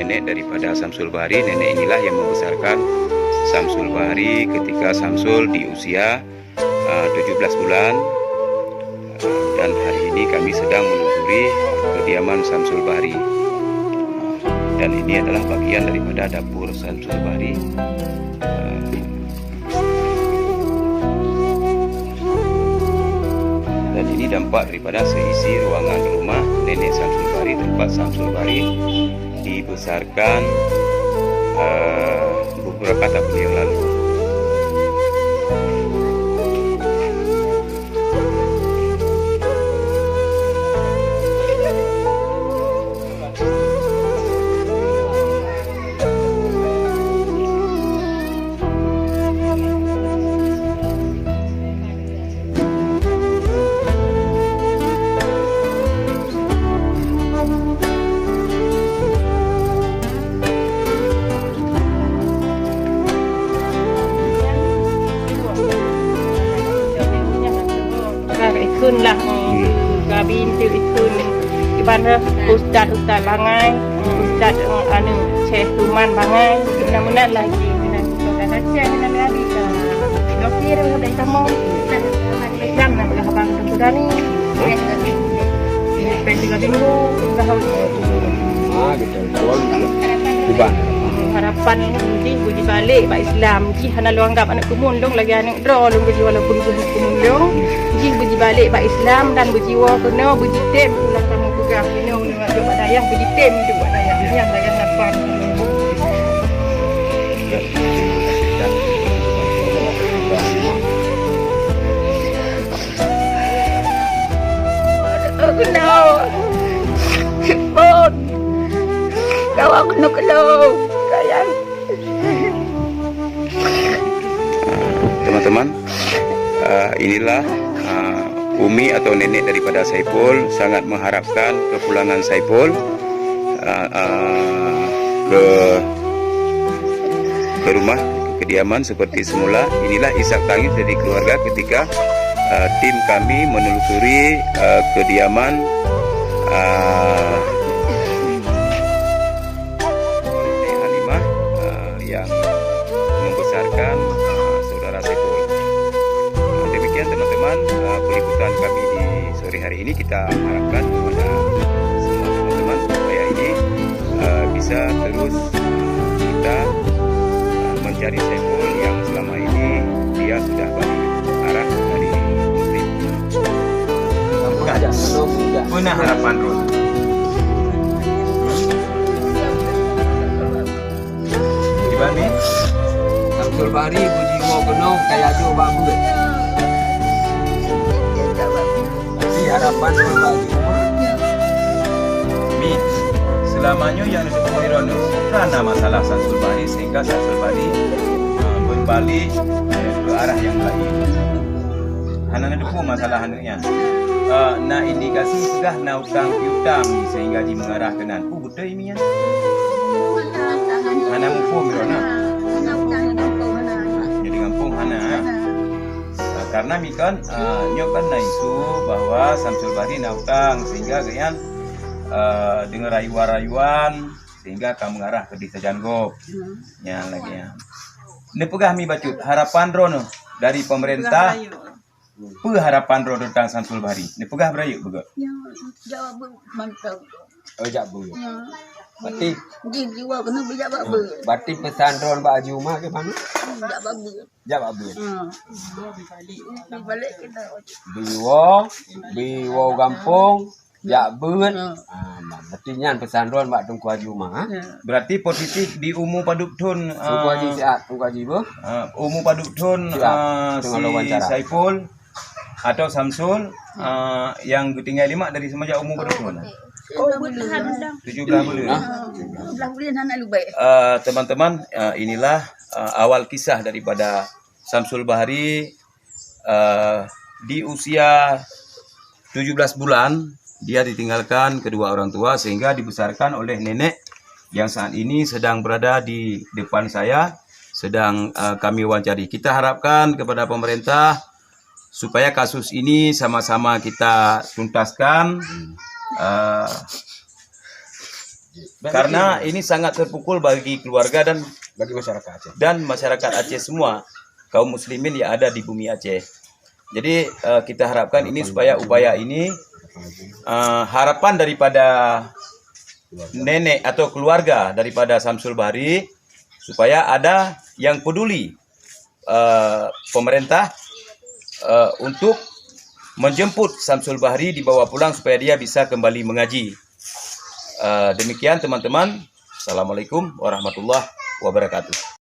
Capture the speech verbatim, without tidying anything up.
Nenek daripada Samsul Bahri, nenek inilah yang membesarkan Samsul Bahri ketika Samsul di usia, uh, tujuh belas bulan. Uh, dan hari ini kami sedang menelusuri kediaman Samsul Bahri. Dan ini adalah bagian daripada dapur Samsul Bahri. Uh, Dan ini dampak daripada seisi ruangan rumah nenek Samsul Bahri, tempat Samsul Bahri dibesarkan, eh, beberapa tahun yang lalu. Ikheun lah, hmm. Gabi tu ikheun. Iban ustaz-ustaz bangai, ustaz, eh, anu, Syekh Tuman bangai, meunan-meunan lagi. Meunan, meunan, meunan, meunan, meunan. Dokter, udah kamu. Islam nak berkembang ke Sudani. Sampai tiga minggu, tahun. Ah, gitu. Tuan, Tuan. Harapan jih beujibalek bak Islam. Jih hana lôn anggap aneuk keumuen lôn lagèe aneuk droe lôn, jih walaupun jih aneuk keumuen lôn. Jih beujibalek bak Islam dan beujiwoe keunoe, beujitem, ulah kamoe peugah keunoe, ulah bak dayah, beujitem bak dayah. Nyan lagèe harapan. Keunoe. Phôn. Kawa keunoe keulong. Sayang. Teman-teman, eh, inilah, eh, umi atau nenek daripada Saipul sangat mengharapkan kepulangan Saipul, eh, eh, ke, ke rumah, ke kediaman seperti semula. Inilah isak tangis dari keluarga ketika, eh, tim kami menelusuri, eh, kediaman, eh, Nenek Halimah, eh, yang membesarkan, eh, saudara Saiful. Eh, demikian teman-teman, eh, peliputan kami di sore hari ini. Kita harapkan kepada semua teman-teman supaya ini, eh, bisa terus kita, eh, mencari Saiful yang selama ini dia sudah balik arah dari Muslim. Peugah. Peue na harapan droen? Kiban, Mi? Samsul Bahri beujiwoe keunoe kaya jôk bak beuet. Tapi harapan droen bak jih. Mi, seulama nyoe nyang neuteupeue droeneuh, hana masalah Samsul Bahri sehingga Samsul Bahri, ah, beubalik, eh, ke arah yang lain. Hana neuteupeue masalah aneuk nyan. Ah, na indikasi peugah na utang piutang sehingga jimeungarah keunan. Peue beutôi, Mi, nyan? Hana muphom droeneuh. Jadi gampông hana, eh? Ah, karena Mi kan, ah, nyoe kan na isu bahwa Samsul Bahri na utang sehingga gobnyan, ah, deungon rayuan-rayuan sehingga ka meungarah keudeh sajan gob. Nyan lagèe nyan. Neupeugah Mi bacut, harapan droeneuh dari pemerintah. Peue harapan droe teuntang Samsul Bahri? Neupeugah beurayeuk beugöt. Ya, jawab mantap. Oh, jak beuet. Ya. Berarti jiwoe keunoe bijak bak beuet. Berarti peusan droen bak Haji Uma ke mana? Jak bak beuet. Jak bak beuet. Hmm. Balik kita. Biwoe, biwoe gampông, jak beuet. Hmm. Ah, berarti nyan peusan droen bak Teungku Haji Uma, ha? Ya. Berarti positif di umu padub thon, Teungku Haji ah, siat, Teungku Haji beuh. Ah, umu padub thon, siat, ah, teungoh lôn wawancara. Saiful. Atau Samsul, ah, nyang geutinggai lé mak dari seumenjak umu padub thon? Oh, tujuh belas bulan. Tujuh belas bulan. Ah, tujuh belas bulan hana lubek. Ah, teman-teman, ah, inilah, ah, awal kisah daripada Samsul Bahri, ah, di usia tujuh belas bulan, dia ditinggalkan kedua orang tua sehingga dibesarkan oleh nenek yang saat ini sedang berada di depan saya, sedang, ah, kami wawancari. Kita harapkan kepada pemerintah supaya kasus ini sama-sama kita tuntaskan. Eh, Karena ini sangat terpukul bagi keluarga dan bagi masyarakat Aceh dan masyarakat Aceh semua, kaum muslimin yang ada di bumi Aceh. Jadi uh, kita harapkan ini supaya upaya ini uh, harapan daripada nenek atau keluarga daripada Samsul Bahri supaya ada yang peduli uh, pemerintah uh, untuk menjemput Samsul Bahri dibawa pulang supaya dia bisa kembali mengaji. Uh, demikian teman-teman. Assalamualaikum warahmatullahi wabarakatuh.